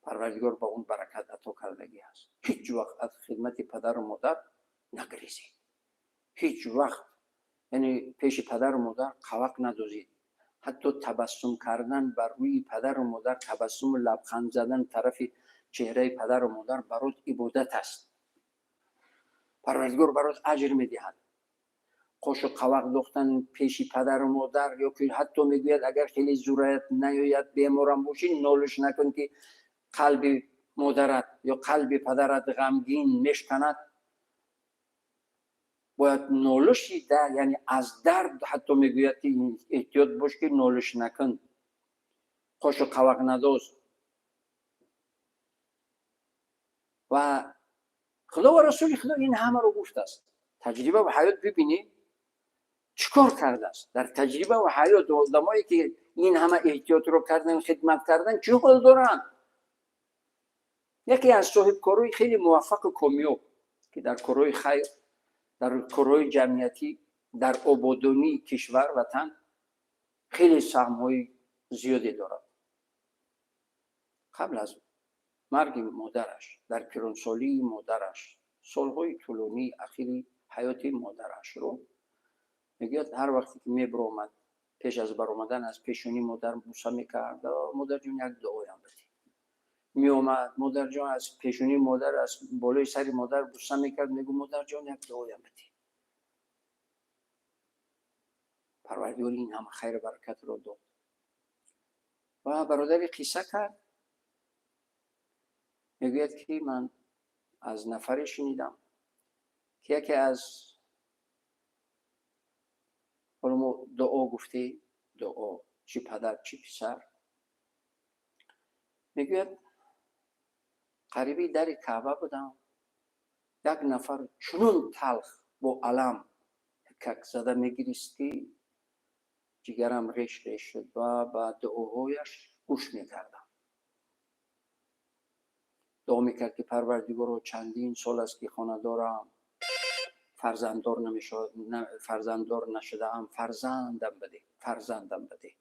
Парвардигор ба он баракат ато кардагӣ ҳаст. Ҳеҷ вақт аз хидмати падару модар нагрезед, ҳеҷ вақт, яъне пеши падару модар қавақ надозед. ҳатто табассум кардан бар рӯи падару модар, табассуму лабханд задан тарафи чеҳраи падару модар барот ибодат аст. Парвардигор барот аҷр медиҳад. Қошу қавақ дохтан пеши падару модар, ё ки ҳатто мегӯяд, агар хеле зураят наёяд, беморам бошӣ, нолиш накун, ки қалби модарат ё қалби падарат ғамгин мешканад. Бояд нолиши, яъне аз дард, ҳатто мегӯяд, ки эҳтиёт бош, ки нолиш накун, қошу қавақ надоз. Ва Худо ва Расули Худо ин ҳамаро гуфтааст. Таҷриба ва ҳаёт бибинӣ, чӣ кор кардааст. Дар таҷриба ва ҳаёт одамое, ки ин ҳама эҳтиётро кардан, хидмат кардан, чӣ ҳол доранд? Яке аз соҳибкорои хеле муваффақу комёб, ки дар корҳои хайр, дар корҳои ҷамъиятӣ, дар ободонии кишвар, ватан хеле саҳмҳои зиёде дорад, қабл аз марги модараш, дар пиронсолии модараш, солҳои тӯлонии ахири ҳаёти модарашро мегӯяд, ҳар вақте ки мебиромад, пеш аз баромадан аз пешонии модар буса мекард: «Модарҷон, як дуоям бидӣ». Меомад, модарҷон, аз пешонии модар, аз болои сари модар буса мекард, мегӯ: «Модарҷон, як дуоям бидӣ». Парвардигор ин ҳама хайру баракатро дод. Ва бародари қисса кард, мегӯяд, ки ман аз нафаре шунидам, ки яке аз, ҳоло мо дуо гуфтем, дуо чӣ падар, чӣ писар, мегӯяд, қариби дари Каъба будам, як нафар чунон талх бо алам как зада мегирист, ки ҷигарам реш реш шуд ва ба дуоҳояш гӯш мекардам. Дуо мекард, ки Парвардигоро, чандин сол аст, ки хона дорам, фарзанддор намешавад, фарзанддор нашудаам, фарзандам бидеҳ, фарзандам бидеҳ.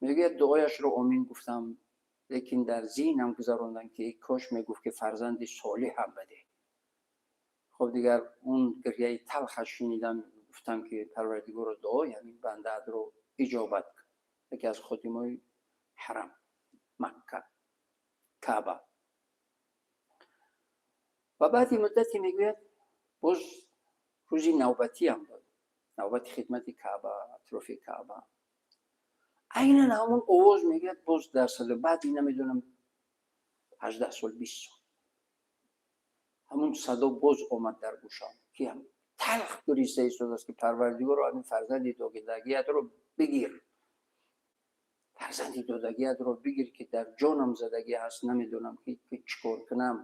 Мегӯяд, дуояшро омин гуфтам, лекин дар зеҳнам гузарондам, ки кош мегуфт, ки фарзанди солиҳам бидеҳ. Хоб, дигар он гирьяи талхаш шунидам, гуфтам, ки Парвардигоро, дуои ҳамин бандаатро иҷобат кун. Яке аз ходимои ҳарам, Макка, Каъба. Ва баъди муддате, мегӯяд, боз рӯзи навбатиам буд, навбати хидмати Каъба, атрофи Каъба, айнан ҳамон овоз, мегӯяд, боз дар садо. Баъди намедонам 18 сол, 20 сол ҳамон садо боз омад дар гӯшам, ки талх гириста истодааст, ки Парвардигоро, ҳамин фарзанди додагиятро бигир, фарзанди додагиятро бигир, ки дар ҷонам задагӣ ҳаст, намедонам, ки чӣ кор кунам,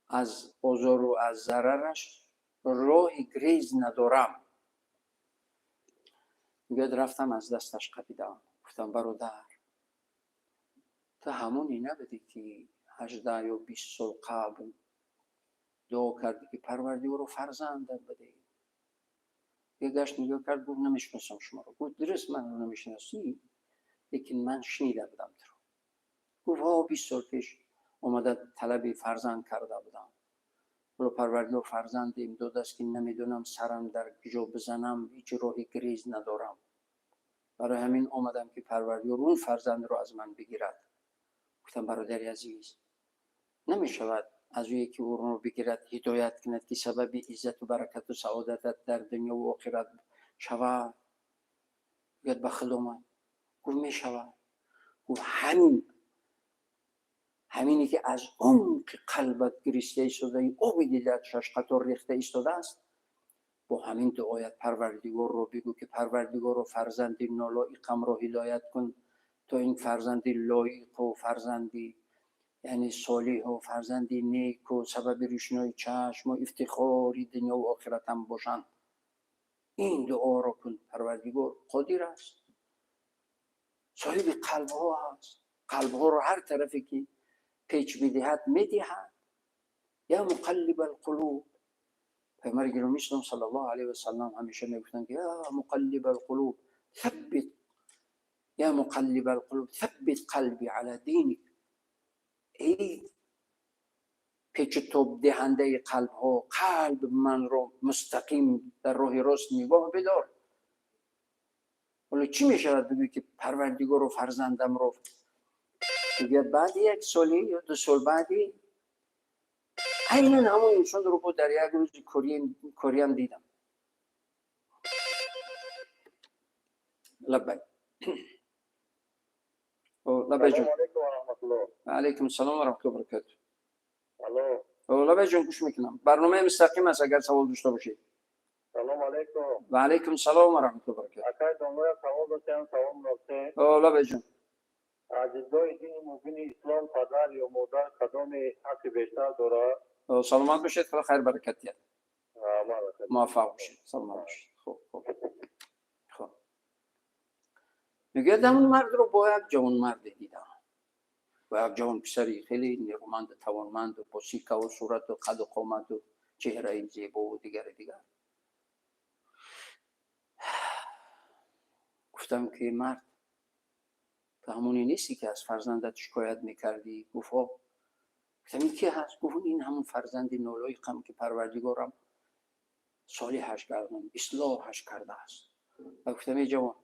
аз озору аз зарараш роҳи грез надорам. Мегӯяд, рафтам, аз дасташ қапидам, гуфтам: «Бародар, ту ҳамоне набудӣ, ки 18 ё 20 сол қабл дуо кардӣ, ки Парвардигоро, фарзандат бидеҳ?» Як гашт нигоҳ кард, гуфт: «Намешиносам шуморо». Гуфт: «Дуруст, манро намешиносӣ, лекин ман шунида будам туро». Гуфт: «Ҳо, 20 сол пеш омада талаби фарзанд карда будам. Ҳоло Парвардигор фарзандем додааст, ки намедонам сарам дар куҷо бизанам, ҳеҷ роҳи грез надорам. Барои ҳамин омадам, ки Парвардигор он фарзандро аз ман бигирад». Гуфтам: «Бародари азиз, намешавад аз ӯе, ки ӯро бигирад, ҳидоят кунад, ки сабаби иззату баракату саодатат дар дунёву охират шавад?» Гӯяд, ба худ омад, гуфт: «Мешавад». Гуфт: «Ҳамине, ки аз умқи қалбат гириста истодаи, оби дилат шашқатор рехта истодааст, бо ҳамин дуоят Парвардигорро бигӯ, ки Парвардигоро, фарзанди нолоиқамро ҳидоят кун, то ин фарзанди лоиқу фарзанди, яъне, солиҳу фарзанди неку сабаби рӯшнои чашму ифтихори дунёву охиратам бошанд. Ин дуоро кун. Парвардигор қодир аст, соҳиби қалбҳо аст, қалбҳоро ҳар тарафе ки печ медиҳад, медиҳад. Я муқаллиба алқулуб». Пайғамбари гиромӣ ислом саллаллоҳу алайҳи васаллам ҳамеша мегуфтанд, ки я муқаллиба алқулуб саббит, я муқаллиба алқулуб саббит қалби ала диник. Эй печу тобдиҳандаи қалбҳо, қалби манро мустақим дар роҳи рост нигоҳ бидор. ҳоло чӣ мешавад бигӯй ки парвардигору фарзандамро? Мегӯяд, баъди як соли ё 2 сол баъди айнан ҳамон инсонро бо дар як рӯзи кориям дидам. Лаббай. Лаббай ҷон. Алайкум салом ва раҳматуллоҳи ва баракатуҳ. Лаббай ҷон, гӯш мекунам. Барномаи мустақим аст, агар савол дошта бошед. Салом алайкум. Ва алайкум салом ва раҳматуллоҳи ва баракатуҳ. Акай домлоя савол доштам, савол доштем. Лаббай ҷон. Аз дидгоҳи дини мубини ислом падар ё модар кадоме ҳаққи бештар дорад? Саломат бошед, худо хайр баракат диҳад. Муваффақ бошед, саломат бошед. Хуб, хуб. Хуб. Мегӯяд, ҳамон мардро бо як ҷавонмарде дидам. Бо як ҷавон писари хеле нерӯманду тавонманду бо сикаву сурату қаду қомату чеҳраи зебову дигари дигар. Гуфтам ки мард, ту ҳамоне нестӣ ки аз фарзандат шикоят мекардӣ? Гуфт, о. Гуфтам, ин ки ҳаст? Гуфт, ин ҳамон фарзанди нолоиқам ки парвардигорам солиҳаш гардон, ислоҳаш кардааст. Ва гуфтам, эй ҷавон,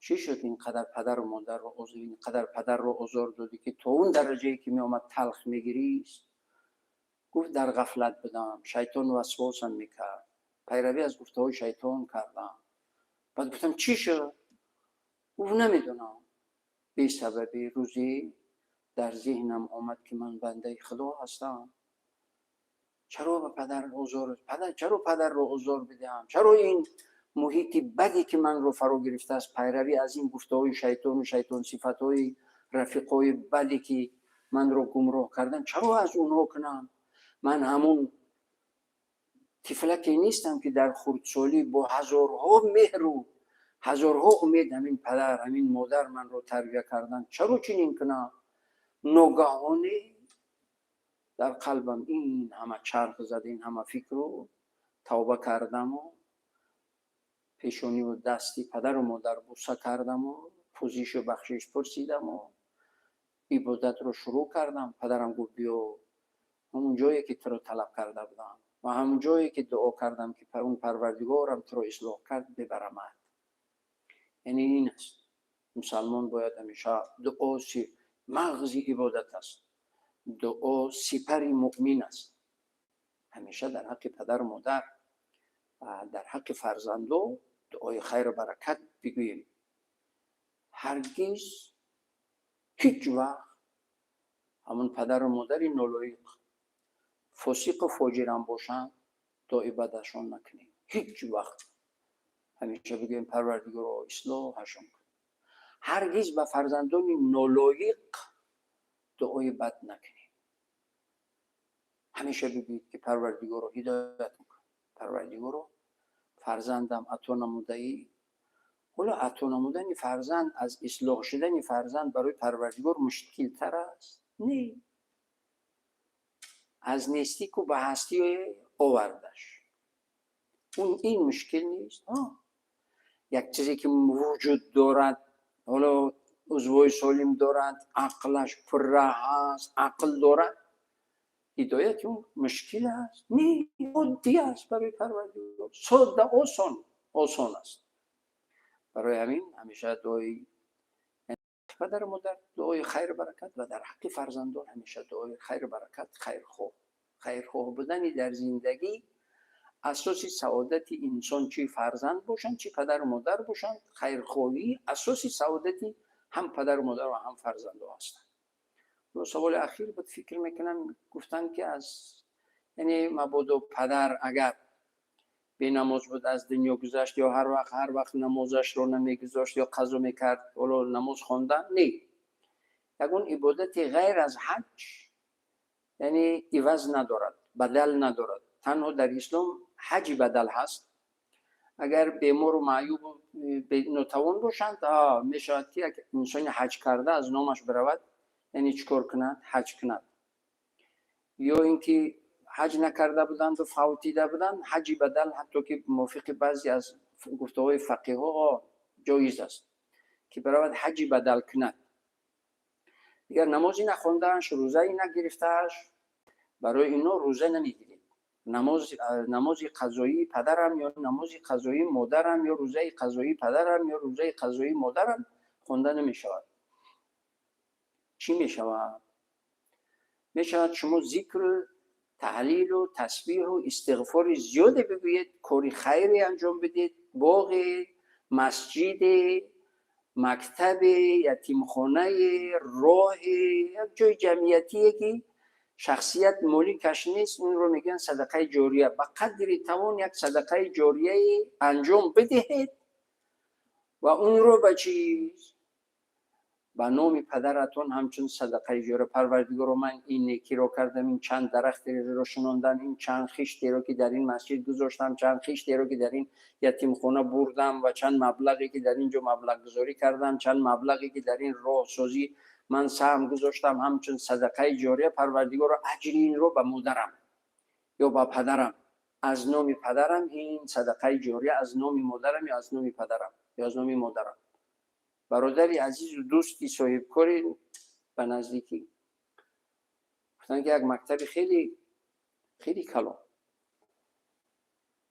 чӣ шуд ин қадар падару модарро озор, ин қадар падарро озор додӣ ки то он дараҷае ки меомад талх мегирист? Гуфт, дар ғафлат будам, шайтон васвосам мекард, пайравӣ аз гуфтаҳои шайтон кардам. Баъд гуфтам, чӣ шуд? Гуфт, намедонам, бесабаби рӯзе дар зеҳнам омад ки ман бандаи худо ҳастам. Чаро ба падар озор, падар, чаро падарро озор бидиҳам? Чаро ин муҳити баде ки манро фаро гирифтааст, пайравӣ аз ин гуфтаҳои шайтону шайтонсифатҳои рафиқҳои баде ки манро гумроҳ кардан, чаро аз онҳо кунам? Ман ҳамон тифлаке нестам ки дар хурдсолӣ бо ҳазорҳо меҳру ҳазорҳо умед ҳамин падар, ҳамин модар манро тарбия кардан. Чаро чунин кунам? Ногаҳоне дар қалбам ин ҳама чарх зад, ин ҳама фикру тавба кардаму пешониву дасти падару модар буса кардаму пӯзишу бахшиш пурсидаму ибодатро шурӯъ кардам. Падарам гуфт, биё ҳамон ҷое ки туро талаб карда будам ва ҳамон ҷое ки дуо кардам ки он парвардигорам туро ислоҳ кард, бибарамад. Яъне ин аст, мусалмон бояд ҳамеша дуо мағзи ибодат аст, дуо сипари муъмин аст. Ҳамеша дар ҳаққи падару модар ва дар ҳаққи фарзандо дуои хайру баракат бигӯем. Ҳаргиз ҳеҷ вақт ҳамон падару модари нолоиқ, фосиқу фоҷирам бошанд, дуои бадашон накунем. Ҳеҷ вақт. Ҳамеша бигӯем, парвардигоро, ислоҳашон кун. Ҳаргиз ба фарзандони нолоиқ дуои бад накунем. Ҳамеша бигӯед ки парвардигоро, ҳидоят кун. Парвардигоро, фарзандам ато намудаӣ. Ҳоло ато намудани фарзанд аз ислоҳ шудани фарзанд барои парвардигор мушкилтар аст? Не. Аз нестӣ ку ба ҳастӣ овардаш. Он ин мушкил нест. Як чизе ки вуҷуд дорад, ҳоло узвҳои солим дорад, ақлаш пурра ҳаст, ақл дорад, ҳидояти ӯ мушкил аст? Не, оддӣ аст барои парвардигор. Содда, осон, осон аст. Барои ҳамин ҳамеша дуои падару модар, дуои хайру баракат ва дар ҳаққи фарзандон ҳамеша дуои хайру баракат, хайрхоҳ. Хайрхоҳ будани дар зиндагӣ асоси саодати инсон, чи фарзанд бошанд, чи падару модар бошанд, хайрхоҳӣ асоси саодати ҳам падару модар ва ҳам фарзандо ҳастанд. Саволи ахир буд, фикр мекунам, гуфтанд ки аз яъне мабодо падар агар бенамоз буд, аз дунё гузашт, ё ҳар вақт намозашро намегузошт ё қазо мекард, ҳоло намоз хондан не, ягон ибодати ғайр аз ҳаҷ яъне иваз надорад, бадал надорад. Танҳо дар ислом ҳаҷи бадал ҳаст. Агар бемору маъюбу нотавон бошанд, мешавад ки як инсони ҳаҷ карда аз номаш биравад, яъне чӣ кор кунад? Ҳаҷ кунад. Ё ин ки ҳаҷ накарда буданду фавтида буданд, ҳаҷи бадал ҳатто ки мувофиқи баъзе аз гуфтаҳои фақиҳҳо ҷоиз аст ки биравад ҳаҷи бадал кунад. Дигар намози нахондааш, рӯзаи нагирифтааш, барои ино рӯза намегиред. Намози қазоии падарам ё намози қазоии модарам ё рӯзаи қазоии падарам ё рӯзаи қазоии модарам хонда намешавад. Чӣ мешавад? Мешавад шумо зикру таҳлилу тасбиҳу истиғфори зиёде бигӯед, кори хайре анҷом бидед, боғе, масҷиде, мактабе, ятимхонае, роҳе, як ҷои ҷамъиятие, ки шахсият моликаш нест, онро мегӯянд садақаи ҷория. Ба қадри тавон як садақаи ҷорияе анҷом бидиҳед ва онро ба чиз, ба номи падаратон ҳамчун садақаи ҷория. Парвардигоро, ман ин некиро кардам, ин чанд дарахтеро шинондам, ин чанд хиштеро, ки дар ин масҷид гузоштам, чанд хиштеро, ки дар ин ятимхона бурдам, ва чанд маблағе, ки дар ин ҷо маблағгузорӣ кардам, чанд маблағе, ки дар ин роҳсозӣ ман саҳм гузоштам, ҳамчун садақаи ҷория, Парвардигоро, аҷри инро ба модарам ё ба падарам, аз номи падарам ин садақаи ҷория, аз номи модарам ё аз номи падарам ё аз номи модарам. Бародари азизу дӯсти соҳибкори ба наздикӣ гуфтанд, ки як мактаби хеле хеле калон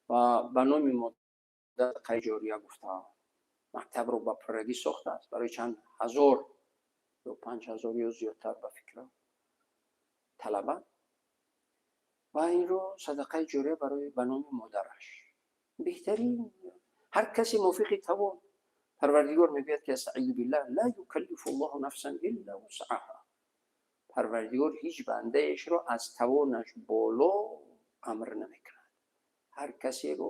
ва ба номи модар садақаи ҷория гуфтаам, мактабро ба пуррагӣ сохтааст барои чанд ҳазор ё 5000 ё зиёдтар, ба фикрам, талаба, ва инро садақаи ҷория барои ба номи модараш. Беҳтарин, ҳар касе мувофиқи тавон. Парвардигор мегӯяд, ки астаизу биллаҳ: ла юкаллифу ллоҳу нафсан илла вусъаҳа. Парвардигор ҳеҷ бандаешро аз тавонаш боло амр намекунад. Ҳар касеро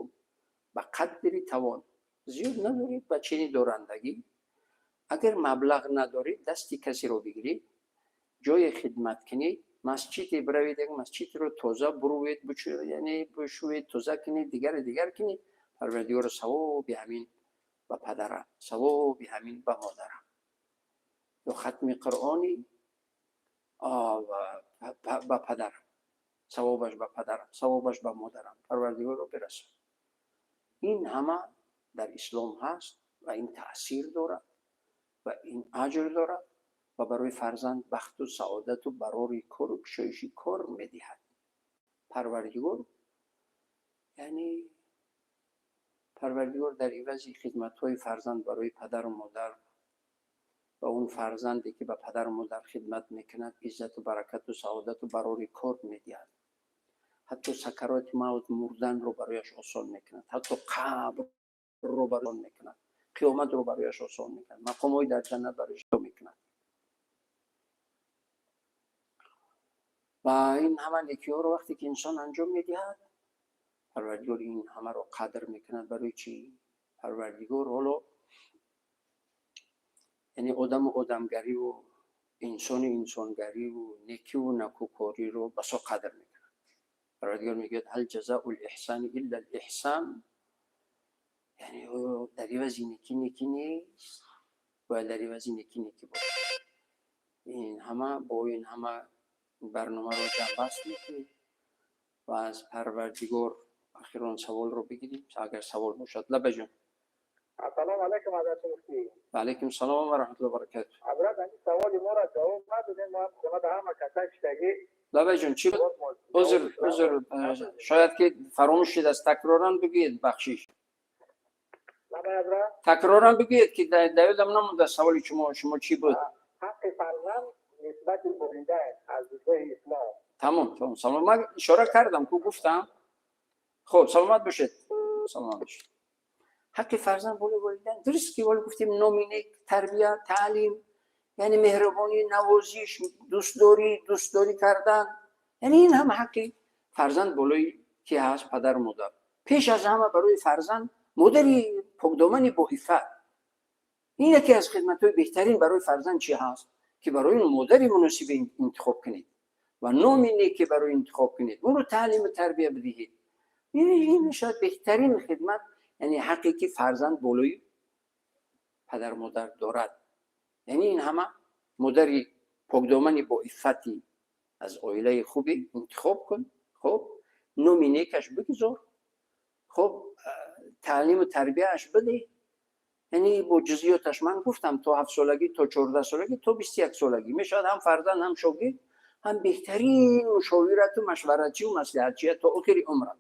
ба қадри тавон. Зиёд надоред, ба чини дорандагӣ. Агар маблағ надоред, дасти касеро бигиред, ҷое хидмат кунед, масҷиде биравед, як масҷидро тоза бурӯед, яъне бишӯед, тоза кунед, дигаре дигар кунед. Парвардигоро, савоби ҳамин ба падарам, савоби ҳамин ба модарам, ё хатми қуръони ба падарам, савобаш ба падарам, савобаш ба модарам, Парвардигорро бирасон. Ин ҳама дар ислом ҳаст ва ин таъсир дорад ва ин аҷр дорад ва барои фарзанд бахту саодату барори кору кушоиши кор медиҳад. Парвардигор, яъне Парвардигор дар ивази хидматҳои фарзанд барои падару модар ва он фарзанде, ки ба падару модар хидмат мекунад, иззату баракату саодату барори кор медиҳад. Ҳатто сакароти мавт, мурданро барояш осон мекунад, ҳатто қабрро барон мекунад, қиёматро барояш осон мекунад, мақомҳои дар ҷаннат барояш мекунад. Ва ин ҳама некиҳоро вақте ки инсон анҷом медиҳад, Парвардигор ин ҳамаро қадр мекунад. Барои чӣ? Парвардигор ҳоло, яъне одаму одамгариву инсону инсонгариву некиву накӯкориро басо қадр мекунад. Парвардигор мегӯяд: ҳал ҷазаъу лиҳсани илла лиҳсан. Яъне дар ивази некӣ некӣ нест, бояд дар ивази некӣ некӣ бошад. Ин ҳама бо ин ҳама барномаро ҷамъбаст мекунем ва аз Парвардигор ахирон саволро бигирем, агар савол бошад. Лабаҷон. Ассалому алайкум, ҳазрати муфтӣ. Ва алайкум салом ва раҳматуллоҳи ва баракатуҳ. Ҳазрат, ҳамин саволи моро ҷавоб надодем, мо хона ҳама касай шидагӣ. Лабаҷон, чӣ буд? Узр, узр, шояд ки фаромӯш шудааст, такроран бигӯед, бахшиш. Лабай, ҳазрат. Такроран бигӯед, ки дар ёдам намонда саволи шумо чӣ буд. Ҳаққи фарзанд нисбати волидайн аз дидгоҳи ислом. Тамом, тамом, салом. Ман ишора кардам ку, гуфтам. Хуб, саломат бошед, саломат бошед. Ҳаққи фарзанд болои волидайн, дуруст ки вол гуфтем: номи нек, тарбия, таълим, яъне меҳрубонӣ, навозиш, дӯстдорӣ, дӯстдорӣ кардан. Яъне ин ҳама ҳаққи фарзанд болои ки ҳаст? Падару модар. Пеш аз ҳама барои фарзанд модари покдомани боиффат. Ин яке аз хидматҳои беҳтарин барои фарзанд чӣ ҳаст, ки барои модари муносибе интихоб кунед ва номи неке барои интихоб кунед, онро таълиму тарбия бидиҳед. Ин мешавад беҳтарин хидмат, яъне ҳаққе, ки фарзанд болои падару модар дорад. Яъне ин ҳама модари покдомани боиффати аз оилаи хубе интихоб кун, хуб, номи некаш бигузор, хуб, таълиму тарбияаш бидеҳ. Яъне бо ҷузъиёташ ман гуфтам: то 7 солагӣ, то 14 солагӣ, то 21 солагӣ мешавад ҳам фарзанд, ҳам шогирд, Ҳам беҳтарин мушовирату машваратчиву маслиҳатчия то охири умрат.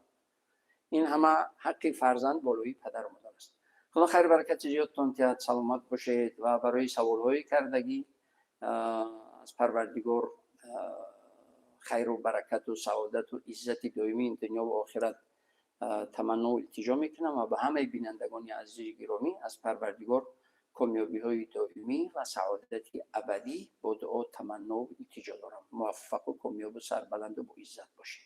Ин ҳама ҳаққи фарзанд болои падару модар аст. Худо хайру баракати зиёдтон диҳад, саломат бошед ва барои саволҳои кардагӣ аз Парвардигор хайру баракату саодату иззати доимии ин дунё ва охират таманно илтиҷо мекунам ва ба ҳамаи бинандагони азизи гиромӣ аз Парвардигор комёбиҳои доимӣ ва саодати абадӣ бо дуо таманно илтиҷо дорам. Муваффақу комёбу сарбаланду боиззат бошед.